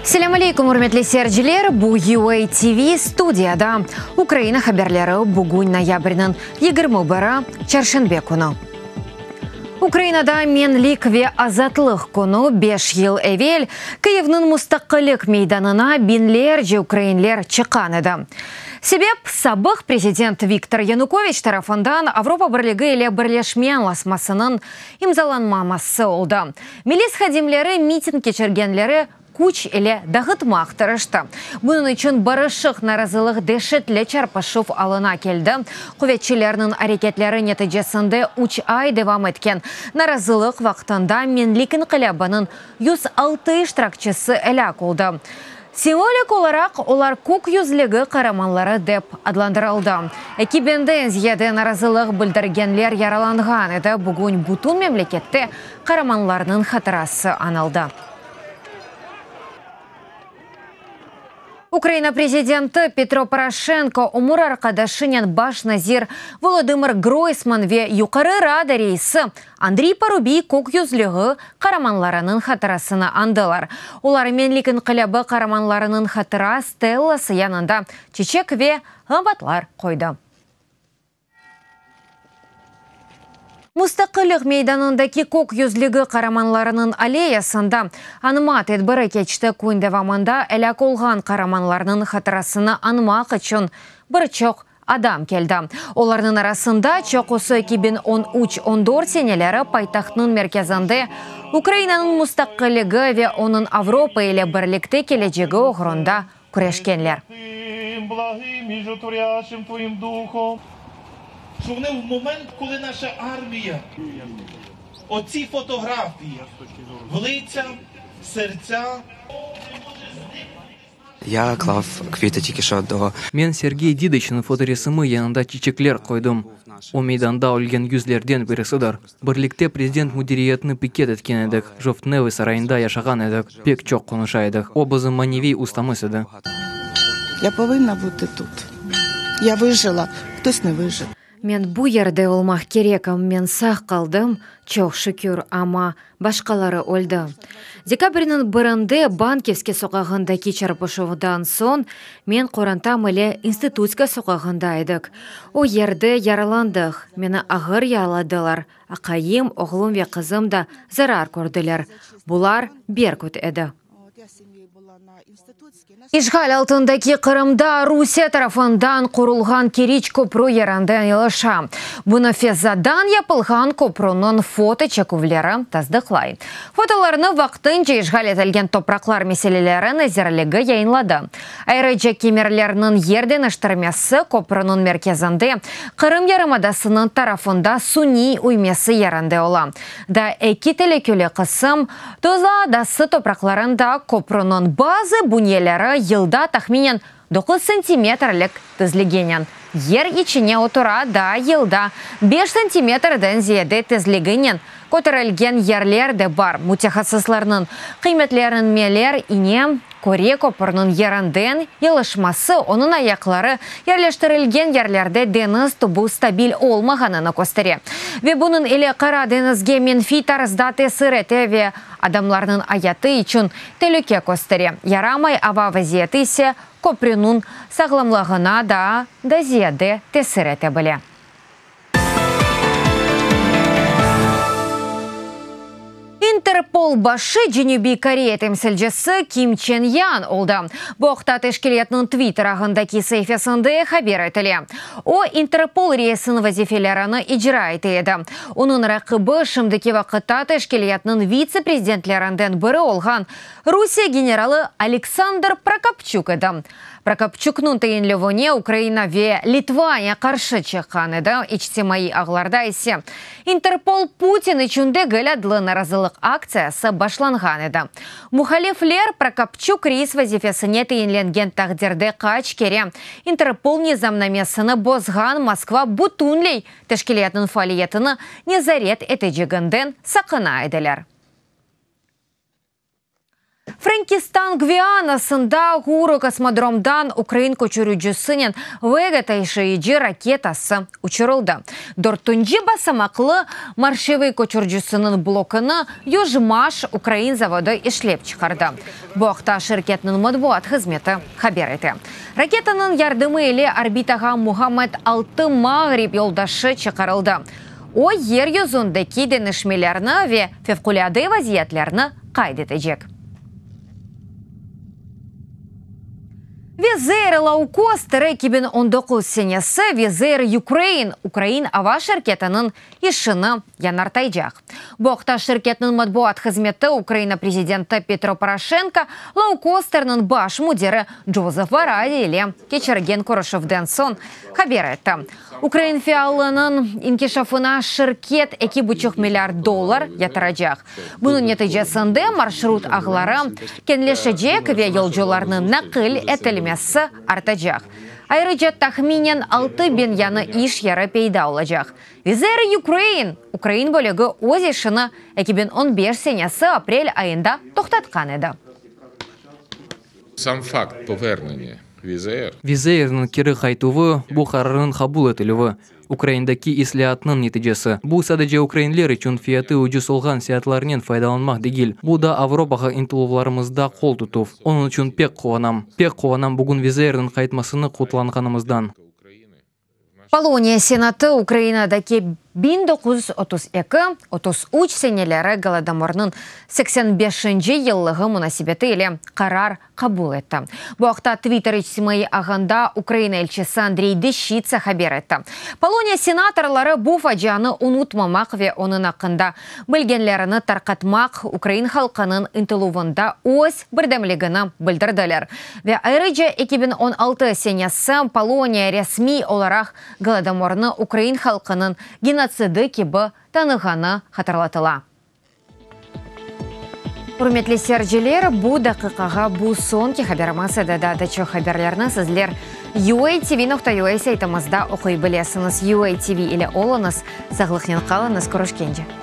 Selâm aleykum, ürmetli seyirciler! Bu UA TV studiyada Ukraina haberleri bugün noyabrniñ 21-i, çarşenbe künü. Ukrainada Menlik ve azatlıq künü beş yıl evel Kyivniñ Mustaqillik meydanına biñlerce ukrainler çıqqan edi. Sebep, sabıq prezident Viktor Yanukoviç tarafından Avropa Birligi ile birleşme añlaşmasınıñ imzalanmaması oldı. Milis hadimleri miting keçirgenleri küç ile dağıtmaq tırıştı. Bunıñ içün barışıq narazılıq deşetli çarpışuv alına keldi. Quvetçilerniñ areketleri neticesinde üç ay devam etken narazılıq vaqtında Menlik inqilâbınıñ 106 iştirakçisi elâk oldı. Simvolik olaraq olar Kök yüzlügi qaramanları dep adlandırıldı. Eki biñden ziyade narazılıq bildirgenler yaralanğan edi. Bugün bütün memlekette qaramanlarnıñ hatırası añıldı. Ukraina prezidenti Petro Poroşenko ömür arqadaşınen baş nazir Volodımır Groysman ve Yuqarı Rada reisi Andriy Parubiy Kök yüzlügi qaramanlarınıñ hatırasını añdılar. Olar Menlik inqilâbı qaramanlarınıñ hatıra stellası yanında çiçek ve lambatlar qoydı. Mustaqillik meydanındaki Kök yüzlügi qaramanlarınıñ alleyasında añma tedbiri keçti. Kün devamında elâk olğan qaramanlarnıñ hatırasını añmaq içün bir çoq adam keldi. Olarnıñ arasında çoqusı 2013, 14 seneleri paytahtnıñ merkezinde Ukrainanıñ mustaqilligi ve onıñ Avropa ile birlikte kelecegi oğrunda küreşkenler. Ya klav kviti tiki şo do. Men Sergey Didıçnıñ fotoresimi yanında çiçekler qoydım. O, meydanda ölgen yüzlerden birisidir. Birlikte prezident müdiriyetini piket etken edik, Jovtnevıy sarayında yaşağan edik, pek çoq qonuşa edik. O, bizim maneviy ustamız edi. Ya povınna butı tut. Ya vıjıla, htos ne vıjıv. Men bu yerde olmaq kerekim, men sağ qaldım, çoq şükür, amma başqaları öldi. Dekabrniñ birinde Bankivskiy soqağındaki çarpışuvdan soñ men qorantam ile İnstitutska soqağında edik. O yerde yaralandıq, meni ağır yaraladılar, aqayım, oğlum ve qızım da zarar kördiler. Bular Berkut edi. İşğal altındaki Qırımda Rusiye tarafından qurulğan Keriç köprü yerinden yılışa. Bunı fezadan yapılğan köprüniñ foto çeküvleri tasdıqlay. Fotolarnı vaqtınca işğal etilgen topraqlar meseleleri nazirligi yayınladı. Ayrıca kemerlerniñ yer deñiştirmesi köprüniñ merkezinde, Qırım yarımadasınıñ tarafında suniy üymesi yerinde ola. Daa eki telükeli qısım, Tuzla adası topraqlarında köprüniñ bazı bünyeleri yılda tahminen doquz santimetrlik tezliginen yer içine otura, daa yılda beş santimetrden ziyade tezliginen köterilgen yerler de bar. Mütehassıslarnıñ qıymetlenmeler ine köre, köpürniñ yerinden yılışması onıñ ayaqları yerleştirilgen yerlerde deñiz tübü stabil olmağanını köstere ve bunıñ ile Qara deñizge menfiy tarzda tesir ete ve adamlarnıñ ayatı içün telüke köstere, yaramay ava vaziyeti ise köprüniñ sağlamlığına daa da ziyade tesir ete bile. İnterpol başı Cenübiy Koreya temsilcisi Kim Çen Yan oldı. Bu aqta teşkilâtnıñ Twitter ağındaki saifesinde haber etile. O, İnterpol reisiniñ vazifelerini icra ete edi. Onıñ raqibi şimdiki vaqıtta teşkilâtnıñ vitse-prezidentlerinden biri olğan Rusiye generalı Aleksandr Prokopçuk edi. Prokopçuknıñ tayinlevine Ukraina ve Litvaniya qarşı çıqqan edi, içtimaiy ağlarda ise İnterpol Putin içün degil adlı narazılıq aktsiyası başlanğan edi. Muhalifler, Prokopçuk reis vazifesine tayinlengen taqdirde qaç kere İnterpol nizamnamesini bozğan Moskva bütünley teşkilâtnıñ faaliyetini nezaret eteceginden saqına ediler. Frenkistan Gvianasında Kuru kosmodromdan ukrain köçüricisinen Vega taşıyıcı raketası uçurıldı. Dörtünci basamaqlı marşevıy köçüricisiniñ blokunı Yujmaş ukrain zavodı işlep çıqardı. Bu aqta şirketniñ matbuat hızmeti haber ete. Raketanıñ yardımı ile orbitağa Muhammed altı Mağrip yoldaşı çıqarıldı. O, yer yüzündeki deñişmelerni ve fevqulâde vaziyetlerni qayd etecek. Wizz Air loukosteri 2019 senesi Wizz Air Ukraine ukrain ava şirketiniñ işini yañartaycaq. Bu aqta şirketniñ matbuat hızmeti Ukraina prezidenti Petro Poroşenko loukosterniñ baş müdiri Jozef Varadi ile keçirgen körüşüvden soñ haber etti. Ukrain fialınıñ inkişafına şirket eki buçuq milliard dollar yatıracaq. Bunıñ neticesinde marşrut ağları keñleşecek ve yolcularnıñ naqil etilmesi artacaq. Ayrıca tahminen 6000 yañı iş yeri peyda olacaq. Wizz Air Ukraine ukrain bölügi öz işini 2015 senesi aprel ayında toqtatqan edi. Sam fakt poverneniya Wizz Air. Wizz Airniñ keri qaytuvı, bu qararnıñ qabul etilüvi, Ukraindaki islâatnıñ neticesi. Bu sadece ukrainler içün fiyatı ucuz olğan seyaatlarnen faydalanmaq degil, bu da Avropağa ıntıluvlarımızda qol tutuv. Onıñ içün pek quvanam. Pek quvanam bugün Wizz Airniñ qaytmasını qutlanğanımızdan. Poloniya Senatı Ukrainadaki 1932, 33 seneleri Golodomornıñ 85-inci yıllığı munasebeti ile qarar qabul etti. Bu aqta Twitter içtimaiy ağında Ukraina elçisi Andrey Deşçitsa haber etti. Poloniya senatorları bu facianı unutmamaq ve onıñ aqqında bilgenlerini tarqatmaq ukrain halqınıñ ıntıluvında öz birdemligini bildirdiler. Ve ayrıca 2016 senesi Poloniya resmiy olaraq Golodomornı ukrain halqınıñ genotsidi kibi tanığanı hatırlatıla. Ürmetli seyirciler, bu daqiqağa bu soñki haberimiz edi. Daa da çoq haberlerni sizler UATV.UA saytımızda oquy bilesiñiz. UATV ile oluñız, sağlıqnen qalıñız, körüşkence.